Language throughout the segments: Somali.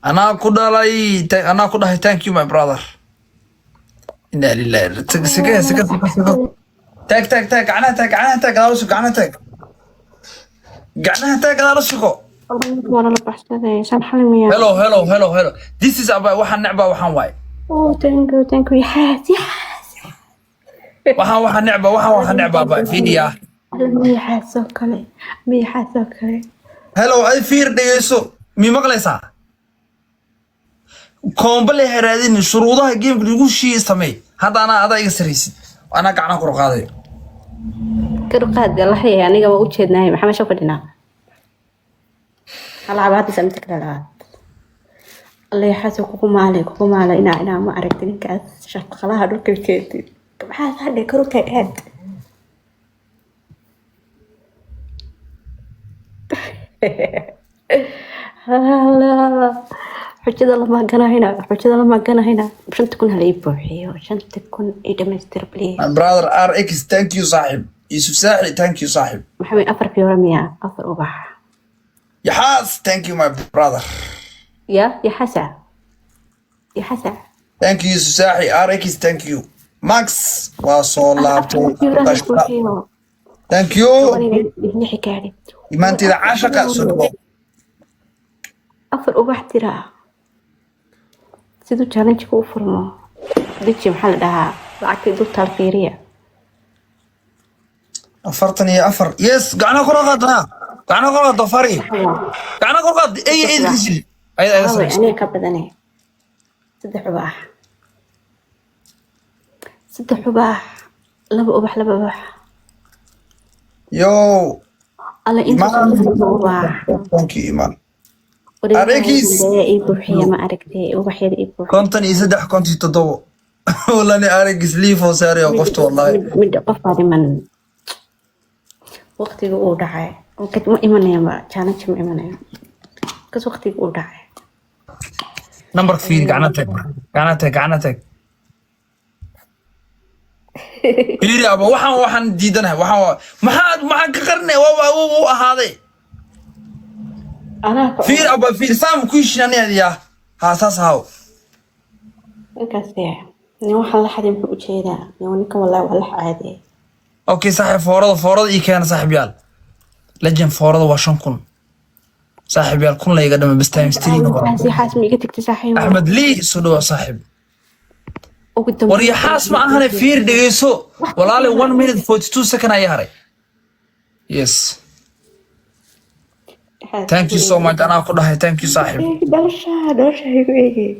Anaa ku dhalay, anaa ku dhahay, thank you, my brother. Inaa lillahi. Sika, sika, sika, sika. Taag, taag, taag gacnaha, taag gacnaha, taag gadaal u sugo, gacnaha taag, gacnaha taag, gadaal u sugo. Waa lala baxsaday saan xalmiya. Hello, hello, hello, hello, this is about waxaan necbaa, waxaan waay. Oh, thank you, thank you. Yaxaas, yaxaas. Waxaan necbaa, waxaan necbaa ba fiidiya. Miyaxaas oo kale, miyaxaas oo kale. Hello, ay fiir, dhegeyso, mi maqlaysaa? Koomba le haraadin, shuruudaha gameka lagu shii samey. Hadda anaa, adaa iga saraysid, anaa gacnaha kor u qaadayo. Kor u qaad laxyay, aniga waa u jeednahay. Maxaa meesha fadhinaa? Hal cabaad isa mid kale labaad. Alla yaxaas, kugu maalay, kugu maalay. Inaa ma aragti ninkaas shaqalaha dhulka jeedid? Maxaa hadhe? Kor u taag aad. Xujada lama ganahayna, xujada lama ganahayna. 5,000 hala ii buuxiyo, 5,000 ii dhamaystir, please. My brother RX, thank you, saaxib. Yusuf Saaxi, thank you, saaxib. Maxaa wey? Afar fiyoore miya? Afar ubax. Yaxaas, thank you, my brother. Ya yaxasa, yaxasa. Thank you, Yusuf Saaxi. RX, thank you. Max waa soo laabtay. Afar fiyoore hala buuxiyo. Thank you. Lixi gaadhi. Imaantida caashaqa, soo dhawow. Afar ubax tira siduu challenge-ka u furmo. Deji, maxaa la dhahaa, lacagta dultaal fiiriya. 44, yes. Gacnaha kor u qaad, gacnaha kor u qaad, dofari, gacnaha kor u qaad. Ay ay risil ayada ayada. Waawey. Sarayso. Aniga ka badane. Saddex ubax, saddex ubax, laba ubax, laba ubax. Yo. Alla intaas. Imaan. Laba ubax. Thank you, Imaan. Areekis. Ii buuxiya, ma aragtay? Ubaxyada ii buuxiya. 53, 57. Walani aragis liifoo saarayo qofta, wallahi. Midha qof baa dhiman, waqtiga uu dhacay. Ma imanayaba challenge, ma imanayo kas waqtiga uu dhacay. Number fiiri, gacna tag, gacna tag, gacna tag, fiiri aba. Waxaan diidanahay, waxaan maxaan ka qarinay? Waa u ahaaday. Anaa ka. Fiiri aba, fiiri, saam ku heshinanaya, ha saas ahaw. Ninkaas nin waxaan la xaday muxuu ujeedaa? Nin ninkan wallahi waa la caadiyay. Okay saaxiib, foorada ii keena, saaxiib yaal. Legend, foorada waa 5,000, saaxiib yaal. 1,000 la iga dhama bas, times three noqon. Yaxaas, yaxaas, ma iga tagtay, saaxiib? Axmed Lii, soo dhawa, saaxiib. Ugu dambeyn. War yaxaas ma ahane, fiir, dhegeyso walaale, 1 minute 42 second ayaa haray. Yes, thank you so much. Anaa ku dhahay thank you, saaxiib. Dhalasha, dhalasha igu eegay.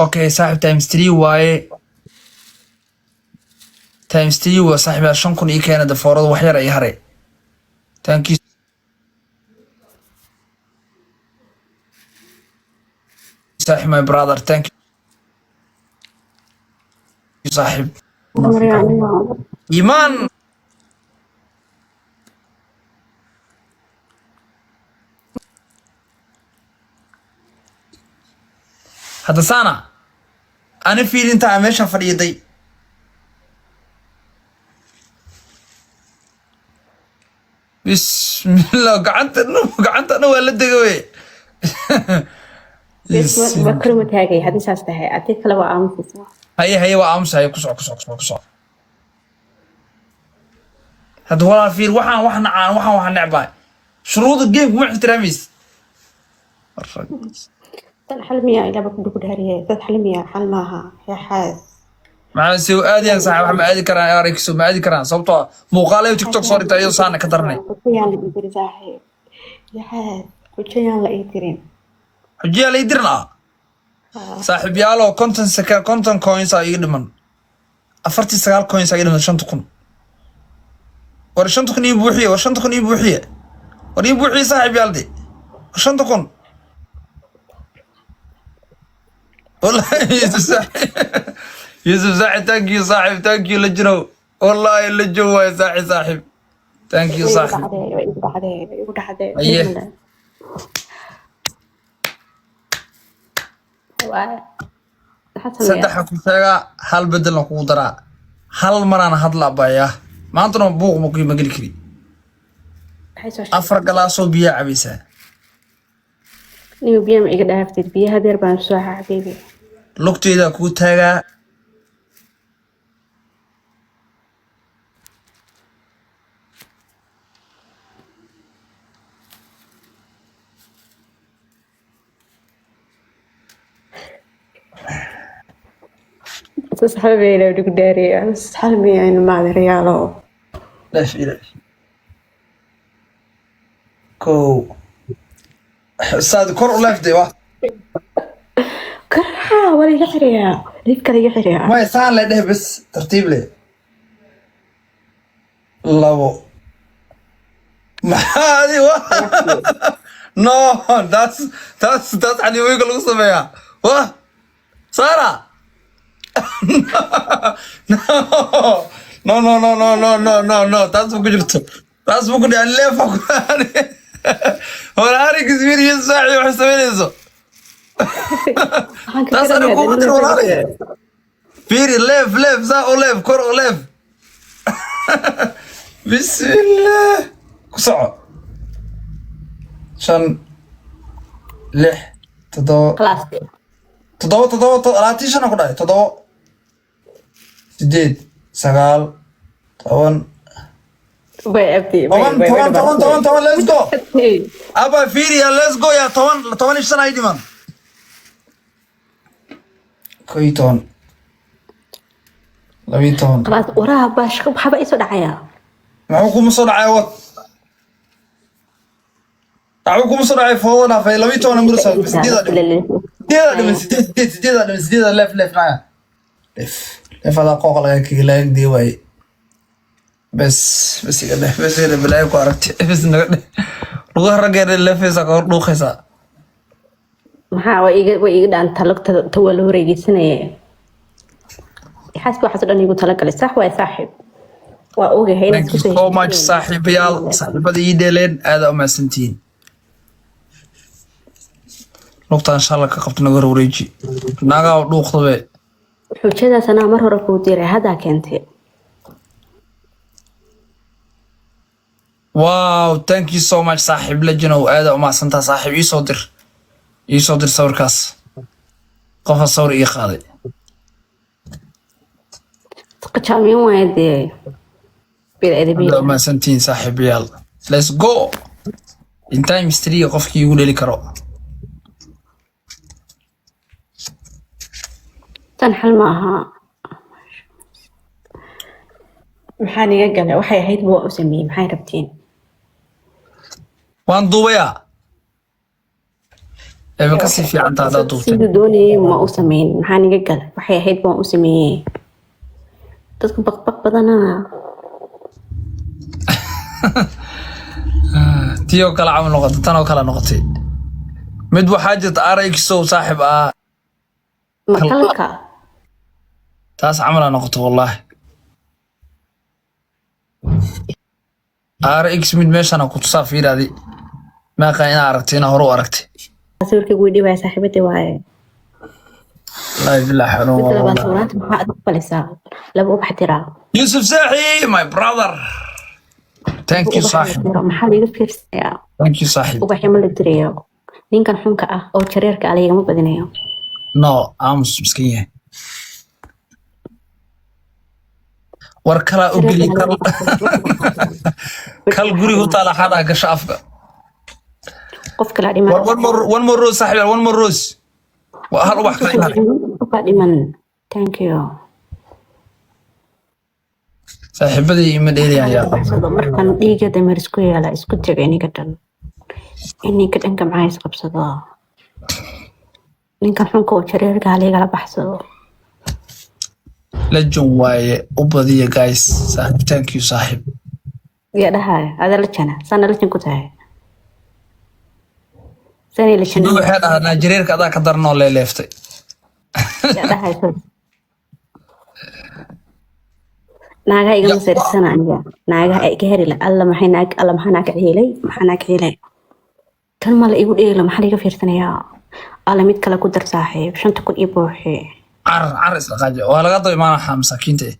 Okay saaxiib, times three waaye, times three waa, saaxiib yaal. 5,000 ii keena de, foorada wax yar ay haray. Thank you, saaxiib. My brother, thank you, saaxiib. Imaan. Hadda saana ani fiirinta aan meesha fadhiiday. Bismillah, gacanta gacanta dhan waa la dega wey. Waa kala taagay haddii saas tahay, haddii kale waa aamusaysaa. Haye, haye, waa aamusa. Haye, ku soco, ku soco, ku soco, ku soco. Hadda walaal fiir, waxaan wax nacaan, waxaan wax necbahay, shuruuda gameka ma ixtiraamaysid. Tan xal miyaa? Ilaaba ku dhugu dhaariye, dad xal miyaa? Xal maaha, yaxaas. Maxaa se aadayaan, saaxiib? Wax ma aadi karaan, aragso ma aadi karaan, sababtoo ah muuqaalayo TikTok soo dhigta iyadoo saana ka daranay. Xujayaan la ii dirin, saaxiib. Yaxaas, xujayaan la ii dirin. Xujiyaa la ii dirin ah, saaxiib yaalo. 50 second, 50 coins aa iga dhiman, 49 coins aa iga dhiman 5,000. War 5,000 ii buuxiye, war 5,000 ii buuxiye, war ii buuxiye, saaxiib yaalde, war 5,000. Wallahi Yusuf saaxib, Yusuf saaxib, thank you, saaxib, thank you. La jiro, wallahi la joog waay, saaxib, saaxib, thank you. Way igu Saaxib. dhacday, way igu dhacday, way igu dhacday. Aye. Waay, maxaa sameeyaa? Saddexa ku sheegaa, hal bedelna kugu daraa. Hal maraan hadla abaya, maantana buuq ma ku ma geli kari. Maxay soo sheegtay? Afar galaasoo biyaa cabaysaa. Niyo, biyo ma iga dhaaftid? Biyo hadeer baan soo xabiibi. Lugteydaa kuu taagaa. Saxaabeyna ugu dhaariya, saxaabeyna maadariyaalo. Leef ila kow, saad kor u leefday wa. Karxa waa iga xiriyaa, liifka iga xiriyaa. Maya, saan le dheh, bes tartiib le. Labo, maxaa adi wa? No, taas xaniimooyinka lagu sameeyaa wa Sara. No, no, no, no, no, no, no, no, no, taas ma ku jirto, taas ma ku dhici. Leefa ku hore arigis wiil saaxi waxay samaynayso. Waxaan ka Taas aniga garanayaa kuma jiro, walaalaye. Fiiri, leef, leef, saa u leef, kor u leef. Bismillah, ku soco. Shan, lix, toddoba. Khalaas. Toddoba, toddoba, 25 aan ku dhahay. Toddoba, sideed, sagaal, 10. Way abdi. 10, 10, 10, 10, 10. Let's go, aba fiiri ya, let's go ya. 10, 15 ay dhiman. 11, 12. Khalaas, waraha baashka waxba isoo dhacaya. Maxuu kuma soo dhacay? Wad maxuu kuma soo dhacay? Fooda dhaafay. 12 mursa, sideedaa dhiman, sideedaa dhiman, sideed, sideed, sideedaa dhiman, sideedaa. Leef, leef, naya, leef, leef. Adaa qooqa laga kaga laga dii waaye. Bes, bes, iga dheh, bes iga dheh. Balaayo ku aragtay, bes naga dheh. Lugaha raggeeda leefaysaa, ka hor dhuuqaysaa. Maxaa way iga dhaanta lugta ta, waa la wareegeysanaya. Xaaska waxaas oo dhan igu talagalay, sax waay saaxiib, waa ogahay inaad Thank you isku so much, saaxiibayaal, saaxiibada ii dheeleen, aada u mahadsantihiin. Lugtaan shala ka qabta, naga hor wareeji, naagaa dhuuqdabe. Xujadaas anaa mar hore kuu diray, haddaa keentay. Wow, thank you so much, saaxiib lejinow, aada u mahadsantaa saaxiib. Iisoo dir, iisoo dir sawirkaas. Qofa sawir ii qaaday. Qajaamiin waaye dee bil edabiya. Aada u mahadsantihiin, saaxiibayaal. Let's go in times three, qofkii igu dheli karo. Tan xal ma aha. Maxaa niga galay? Waxay ahayd waa u sameeyey, maxay rabtiin? Waan duubayaa, eeba kasii fiicanta haddaad duubtay. Siduu doonayay ma u sameyn, maxaa niga galay? Waxay ahayd waan u sameeyey. Dadku baqbaq badanaa. Tii oo kale camal noqotay, tan oo kale noqotay. Mid waxaa jirta rxo saaxib ah. Makalka. Taas camalaa noqotay wallahi. Rx mid meeshana ku tusaa, fiiraadi maaqaan inaa aragtay, inaa hore u aragtay. Sawirkaygu way dhibaya, saaxiibadii waaye. Wallahi billahi xanuun. Midda labaad, Wallahi. Sawiraanta maxaa aad ku falisaa? Laba ubax diraa. Yusuf Saaxi, my brother, thank you. Ubax la Saaxib. diro, maxaa liiga fiirsanayaa? Thank you, saaxib. Ubaxya ma la dirayo, ninkan xunka ah oo jareerka ah laygama badinayo. No, aamus, miskiin yahay. War kalaa u geli, kal kal guriga u taala xadaa gasho afka. Qof kalaa dhiman. War one more, one more rose, saaxib, one more rose. Waa hal ubax kala imaanay. Qofkaa dhiman, thank you. Saaxiibadii ima dheelayaan yaa. Qabsado markan dhiiga dameer isku yeela, isku taga iniga dhan, ininka dhanka maxaa isqabsado? Ninkan xunka oo jareerka halaygala baxsado. Legend waaye, u badiya guys. Saaxiib, thank you, saaxiib. Yaa dhahaya ada lajana sana lajan ku tahay sanay lajan. Siduu waxay dhahaa naajireerka adaa ka daranoo leeleeftay. Yaa dhahaya saas? Naagaha igama sarirsana aniga, naagaha iga heri la. Alla maxay naag, alla maxaa naag ciilay, maxaa naag ciilay? Kan ma la igu dheelo, maxaa laiga fiirsanayaa? Alla mid kale ku dar saaxiib, 5000 ii buuxi. Carar, carar, isdhaqaaji, waa laga daba imaana. Waxaa masaakiinta eh ii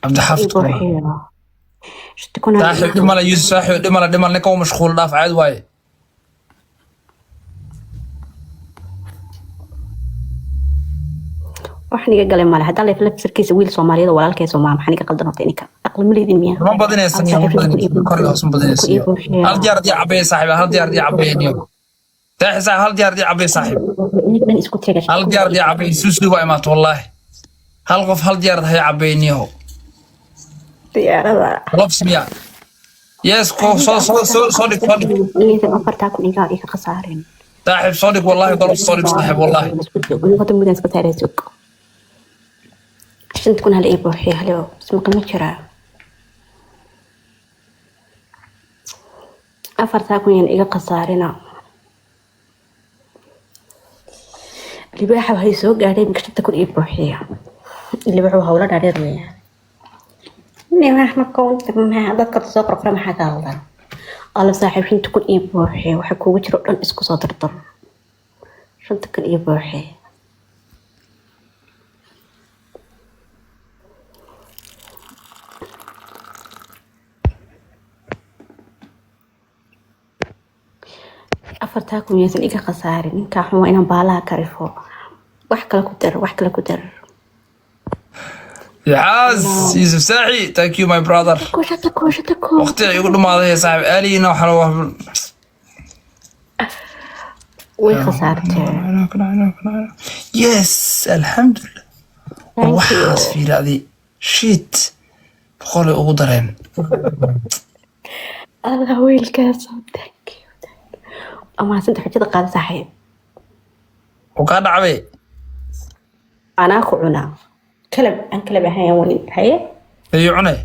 Cabdixaafid. buuxiyo 5000. Saaxiib, dhimala. Yuusuf, saaxiib, dhimala, dhimal. Ninka u mashquul, dhaaf, caadi waaye. Wax niga galay male. Haddaa leef lafsarkiisa wiil Soomaaliyeed oo walaalkay Soomaa, maxaa niga qaldan horta? Ininka aqli ma leedin miya? Ma badinaysan, ma badinaysan, kor iyo hoos ma badinaysan. Hal diyaar dii cabay, saaxiib, hal diyaar dii cabay niyo. Saaxiib, saaxiib, hal diyaar dii cabay, saaxiib. Iniga dhan isku tega. Hal diyaar dii cabay, suusu waa imaato wallahi. Hal qof hal diyaar hay cabay niyo. Diyaarada. Gloves miya? Yes, ko soo soo soo soo dhig, soo dhig. Inaysan 4000 iga khasaareen. Saaxiib, soo dhig wallahi, gloves soo dhig, saaxiib, wallahi. Hada mudan iska saaray, sug. 5000 hal ii buuxiyo, halo, ismaqal ma jiraa? 4000 yan iga khasaarina. Libaaxa waxay soo gaadhay imika 5000 ii buuxiya. Libaaxu hawlo dhaadheer weeyaan. Libaax ma koonta maxaa dadka soo qorqora, maxaa ka hadlan? Alla saaxiib, 5000 ii buuxiya, waxa kuugu jiro dhan isku soo dardar. 5000 ii buuxiya. 4000 yaysan iga khasaarin. Ninkaa xun waa inaan baalaha ka rifo. Wax kale ku dar, wax kale ku dar. Yaxaas Yusuf Saaxi, thank you, my brother. Ko 5000, 5000. Waqtiga igu dhumaaday, saaxiib, aaliina waxaa la Way khasaartee. Yes, alxamdulilah. Thank you. Waxaas fiiraadi, shit, 100 ugu dareen. Allah wiilkaas, thank you, thank you. Amaasanta xujada qaada, saaxiib. Uu kaa dhacbay. Anaa ku cunaa. Kalab aan kalab ahayn wali haye. Ayuu cunay.